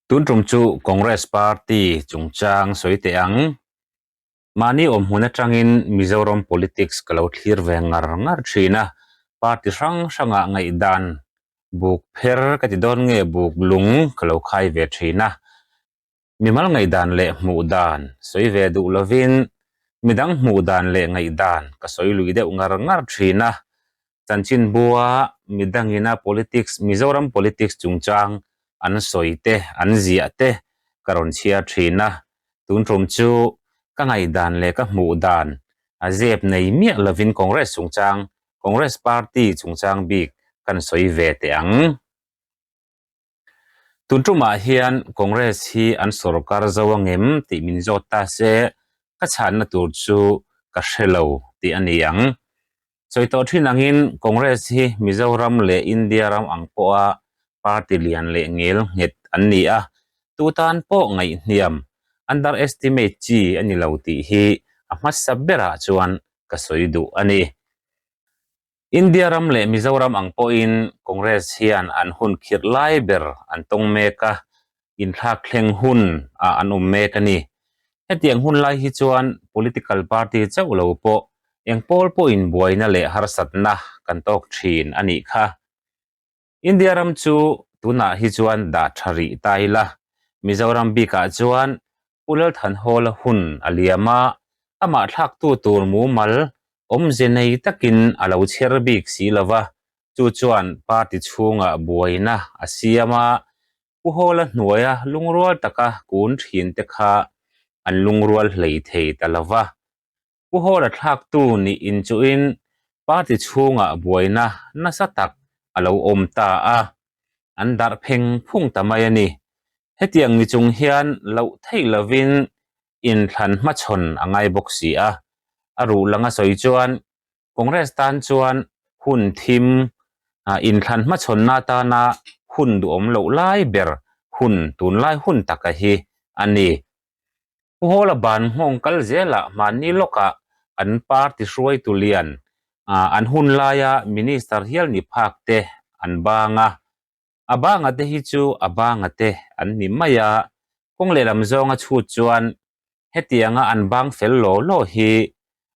Tun tum chu Congress Party chungchang sawi teh ang. Mahni awm hmun atangin Mizoram politics ka lo thlir ve ngar ngar thin a, party hrang hrangah ngaihdan buk pher ka ti dawn nge buk lung ka lo khai ve thin a. Mimal ngaihdan leh hmuh dan sawi ve duh lovin midang hmuh dan leh ngaihdan ka sawi lui deuh ngar ngar thin a. Chanchinbua midangina politics, Mizoram politics chungchang an sawi te, an ziah te ka rawn chhiar thin a. Tun tum chu ka ngaihdan leh ka hmuh dan a zep nei miah lovin Congress chungchang, Congress party chungchang bik kan sawi ve teh ang. Tun tumah hian Congress hi an sorkar zo angem tih min zawt ta se, ka chhanna tur chu ka hre lo tih a ni ang. Sawi tawh thin angin Congress hi Mizoram leh India ram ang pawha party lian leh ngel nghet an ni a, tu tan pawh ngaihhniam, underestimate, chi a ni lo tih hi a hmasa berah chuan ka sawi duh a ni. India ram leh Mizoram ang pawhin Congress hian an hun khirh lai ber an tawng mek a, inthlak thleng hun ah an awm mek a ni. Hetiang hun lai hi chuan political party chauh lo pawh eng pawl pawhin buaina leh harsatna kan tawk thin a nih kha. India ram chu tunah hi chuan dah tha rih ta ila, Mizoram bikah chuan Pu Lalthanhawla hun a liam a, amah thlaktu tur mumal awmze nei takin a lo chher bik si lo va, chu chuan party chhungah buaina a siam a, Pu Hawla hnuaia lungrual taka kun thin te kha an lungrual hlei thei ta lo va. Pu Hawla thlaktu nih inchuhin party chhungah buaina nasa tak a lo awm ta a, an darh pheng phung ta mai a ni. Hetiang ni chung hian loh theih lovin inthlan hmachhawn a ngai bawk si a. A ruh langa sawi chuan Congress tan chuan hun thim inthlan hmachhawnna atana hun duhawm loh lai ber hun tunlai hun taka hi a ni. Pu Hawla ban nghawng kal zelah mahni lawkah an party hruaitu lian an hun laia minister hial ni phak te an bang a. A banga te hi chu a banga te an ni mai a, kawng lehlam zawnga chhut chuan hetianga an bang fel law law hi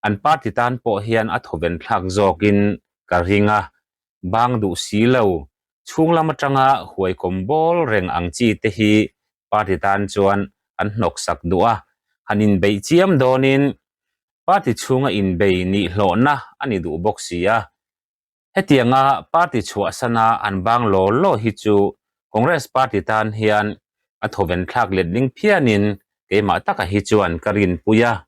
an party tan pawh hian a thawven thlak zawkin ka ring a, bang duh si lo, chhung lam atanga huaikawm bawl reng ang chi te hi party tan chuan an hnawksak duh a, han inbeih chiam dawnin party chhunga inbei nihlawhna a ni duh bawk si a. Hetianga party chhuahsana an bang law law hi chu Congress party tan hian a thawven thlak letling phianin keimah taka hi chuan ka rinpui a.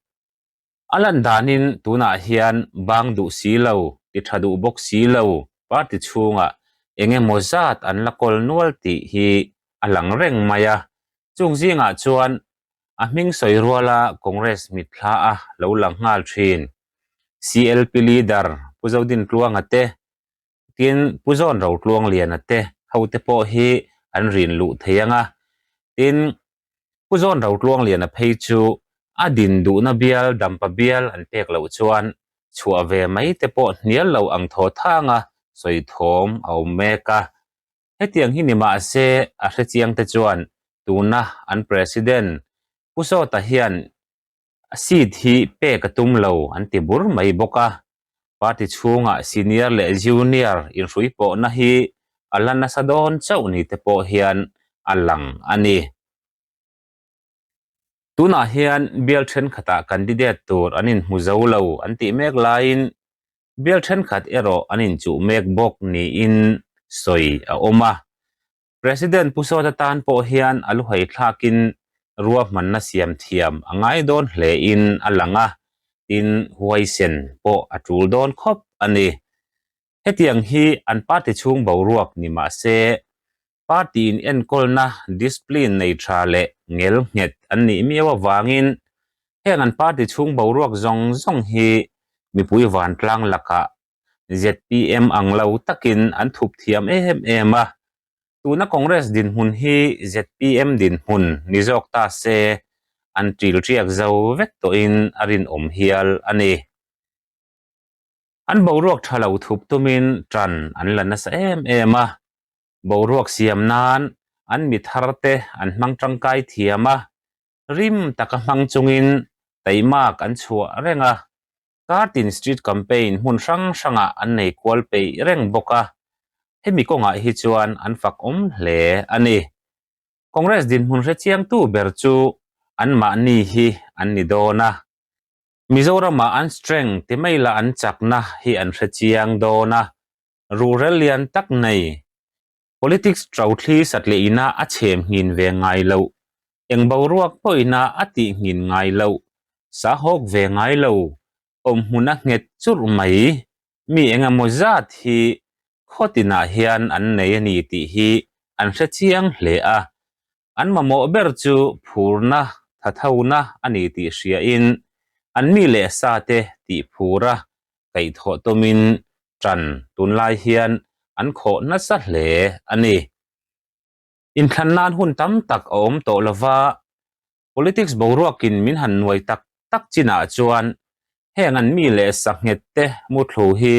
A lan danin tunah hian bang duh si lo, ti tha duh bawk si lo party chhungah eng emaw zat an la kawl nual tih hi a lang reng mai a. Chung zingah chuan a hming sawi ruala Congress mitthla a lo lang nghal thin. CLP leader Pu Zodintluanga te, tin Pu Zawn Rotluangliana te hote pawh hi an rin luh thei ang a. Tin, Pu Zawn Rotluangliana phei chu a din duhna bial Dampa bial an pek loh chuan chhuah ve mai te pawh hnial lo ang thaw thanga sawi thawm a awm mek a. Hetiang hi ni mahse a hrechiang te chuan tuna an President Pu Sawta hian A seat hi pek a tum lo an ti bur mai bawk a, party chhungah senior leh junior inhrui pawhna hi a la nasa dawn chauh ni te pawh hian a lang a ni. Tunah hian bial thenkhatah candidate tur an inhmu zo lo an tih mek laiin bial thenkhat erawh an inchuh mek bawk niin sawi a awm a. President Pu Sawta tan pawh hian a luhai thlakin ruahmanna siam thiam a ngai dawn hlein a lang a, tin huaisen pawh a tul dawn khawp a ni. Hetiang hi an party chhung boruak ni mah se, party in enkawlna discipline nei tha leh ngel nghet an nih miau avangin heng an party chhung boruak zawng zawng hi mipui vantlang lakah zpm ang lo takin an thup thiam em em a, tuna Congress dinhmun hi zpm dinhmun ni zawk ta se an ṭil ṭiak zo vek tawhin a rinawm hial a ni. An boruak ṭha lo thup tumin ṭan an la nasa em em a, boruak siam nan An mi tharte an hmang tangkai thiam a, rim taka hmang chungin taimak an chhuah reng a. Kartin Street Campaign hmun hrang hrangah an nei kual peih reng bawk a, hemi kawngah hi chuan an fakawm hle a ni. Congress dinhmun hrechiangtu ber chu anmahni hi an ni dawn a. Mizoramah an strength ti mai la an chakna hi an hrechiang dawn a, ruhrel lian tak nei Politics ṭauthli satliah ina a chhem nghin ve ngai loh, eng boruak pawhina a tih nghin ngai loh, sahawk ve ngai lo, awmhmun a nghet churh mai, mi eng emaw zat hi khaw tinah hian an nei a ni tih hi an hre chiang hle a. An mamawh ber chu phurna, thathona a ni tih hriain an mi leh sate tih phura kaihthawh tumin ṭan tunlai hian an khawh nasa hle a ni. Inthlan nan hun tam tak a awm tawh lova, politics boruakin min han nuai tak tak chinah chuan heng an mi leh sa nghet te muthlu hi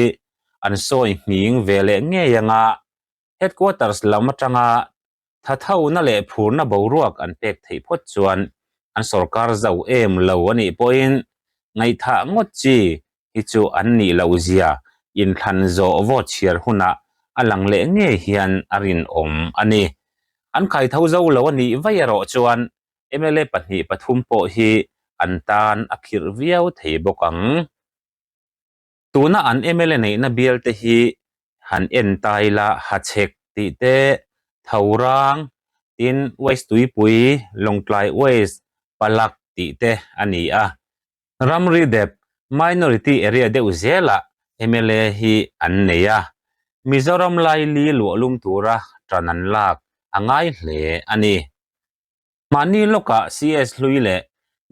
an sawi nghing ve leh ngei anga headquarters lam atanga thathona leh phurna boruak an pek theih phawt chuan an sorkar zau em lo a nih pawhin ngaihthah ngawt chi hi chu an nih loh zia inthlan zawh vote chhiar hunah a lang leh ngei hian a rinawm a ni. An khaitho zo lo a nih vaih erawh chuan mla 2, 3 pawh hi an tan a khirh viau thei bawk ang. Tuna an mla neihna bial te hi han en ta ila Hachhek tih te, Thorang, tin West Tuipui, Lawngtlai West, Palak tih te a ni a. Ramri dep, minority area deuh zelah mla hi an nei a. Mizoram laili luahlum tura tan an lak a ngai hle a ni. Mahni lawkah CS hlui leh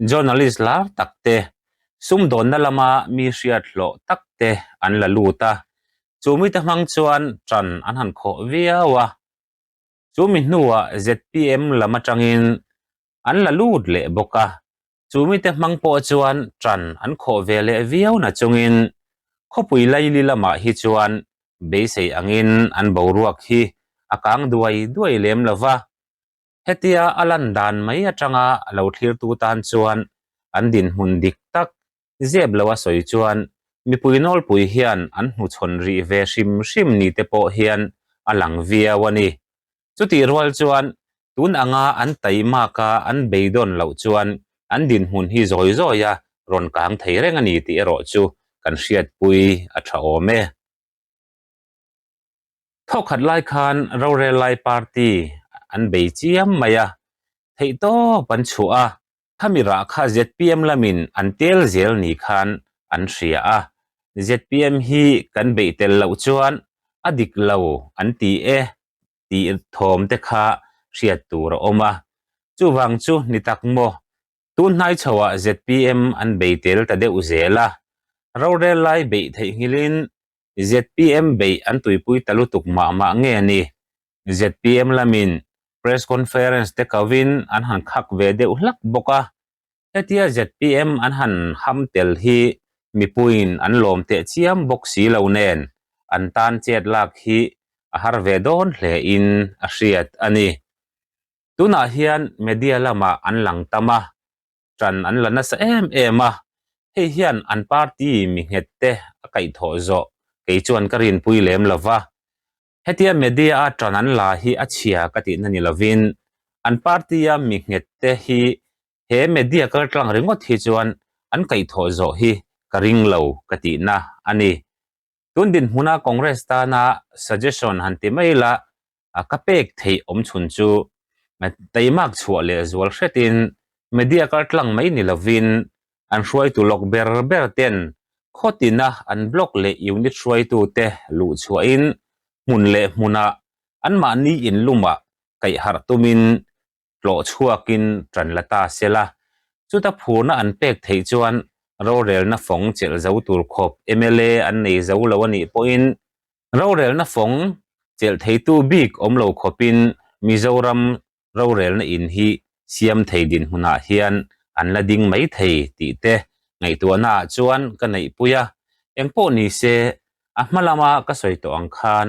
journalist lar tak te, sumdawnna lama mi hriat hlawh tak te an la lut a, chu mite hmang chuan ṭan an han khawh viau a. Chu mi hnuah zpm lam aṭangin an la lut leh bawk a, chu mite hmang pawh chuan ṭan an khawh ve leh viau na chungin khawpui laili lamah hi chuan beisei angin an boruak hi a kang duai duai lem lo va. Hetia a lan dan mai atanga lo thlirtu tan chuan an dinhmun dik tak zep lo a sawi chuan mipui nawlpui hian an hnuchhawn rih ve hrim hrim ni te pawh hian a lang viau a ni. Chutih rual chuan tun anga an taimak a an beidawn loh chuan an dinhmun hi zawi zawi a rawn kang thei reng a ni tih erawh chu kan hriatpui a tha awm e. Thawkhat lai khan rorel lai party an bei chiam mai a, theihtawp an chhuah a, khami rah kha zpm lamin an tel zel ni khan an hria a, zpm hi kan beih tel loh chuan a dik lo an ti e tih thawm te kha hriat tur a awm a, chuvang chu ni tak maw Tun hnai chhoah zpm an bei tel ta deuh zel a, rorel lai beih theihnghilhin zpm beih an tuipui ta lutuk mah mah nge a ni. Zpm lamin press conference te kovin an han khak ve deuh hlak bawk a, hetia zpm an han ham tel hi mipuiin an lawm teh chiam bawk si lo nen an tan chet lak hi a har ve dawn hlein a hriat a ni. Tunah hian media lamah an lang tam a, ṭan an la nasa em em a, hei hian an party mi nghet te a kaihthawh zawh kei chuan ka rinpui lem lo va. Hetia media a ṭan an la hi a chhia ka tihna ni lovin an party a mi nghet te hi he media kaltlang ringawt hi chuan an kaihthawh zawh hi ka ring lo ka tihna a ni. Tun dinhmuna Congress tana suggestion han ti mai la, ka pek theih awm chhun chu taimak chhuah leh zual hretin media kaltlang mai ni lovin an hruaitu lawk ber ber ten khaw tina an block leh unit hruaitute luh chhuahin hmun leh hmunah anmahni inlumah kaihharh tumin tlawh chhuakin ṭan la ta se la, chuta phurna an pek theih chuan rorelna fawng chelh zo tur khawp mla an nei zo lo a nih pawhin rorelna fawng chelh theitu bik awm lo khawpin Mizoram rorelna in hi siam thei dinhmunah hian an la ding mai thei tih te ngaihtuahnaah chuan ka neihpui a, engpawh ni se a hma lama ka sawi tawh ang khan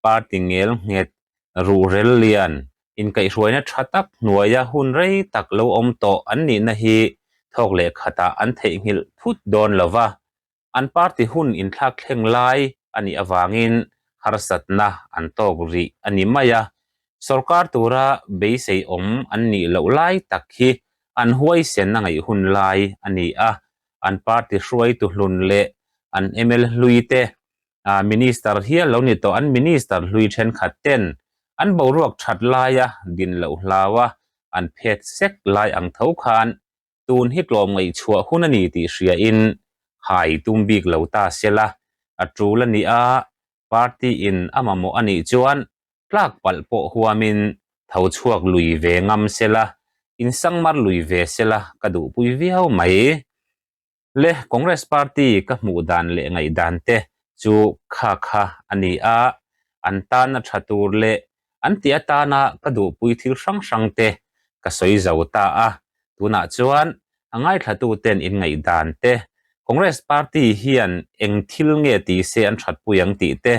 party ngel nghet ruhrel lian. Inkaihhruaina tha tak hnuaia hun rei tak lo awm tawh an nihna hi thawk leh khatah an theihnghilh phut dawn lo va, an party hun inthlak thleng lai a nih avangin harsatna an tawk rih a ni mai a. Sorkar tura beisei awm an nih loh lai tak hi an huaisen a ngaih hun lai a ni a, an party hruaitu hlun leh an mla hlui te Minister hial lo ni tawh an Minister hlui thenkhat ten an boruak that laia din loh hlau a an phet sek lai ang tho khan tun hi tlawm ngaihchhuah hun a ni tih hria in hai tum bik lo ta sela a tul a ni a, party in a mamawh a nih chuan tlak palh pawh huamin tho chhuak lui ve ngam sela insangmar lui ve sela ka duhpui viau mai. Le Congress Party ka hmuh dan leh ngaih dan te chu kha kha a ni a, an tana tha tur leh an tih atana ka duhpui thil hrang hrang te ka sawi zo ta a, tunah chuan a ngaithlatu ten in ngaih dan te, Congress Party hian eng thil nge ti se an thatpui ang tih te,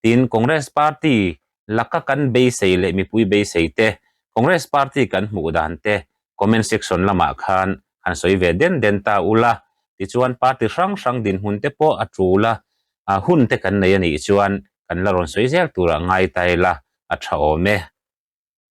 tin Congress Party laka kan beisei leh mipui beisei te, Congress Party kan hmuh dan te Comment section lamah khan han sawi ve den den ta ula, tichuan party hrang hrang dinhmun te pawh a tul a, hun te kan nei a nih chuan kan la rawn sawi zel turah ngai ta ila a tha awm e.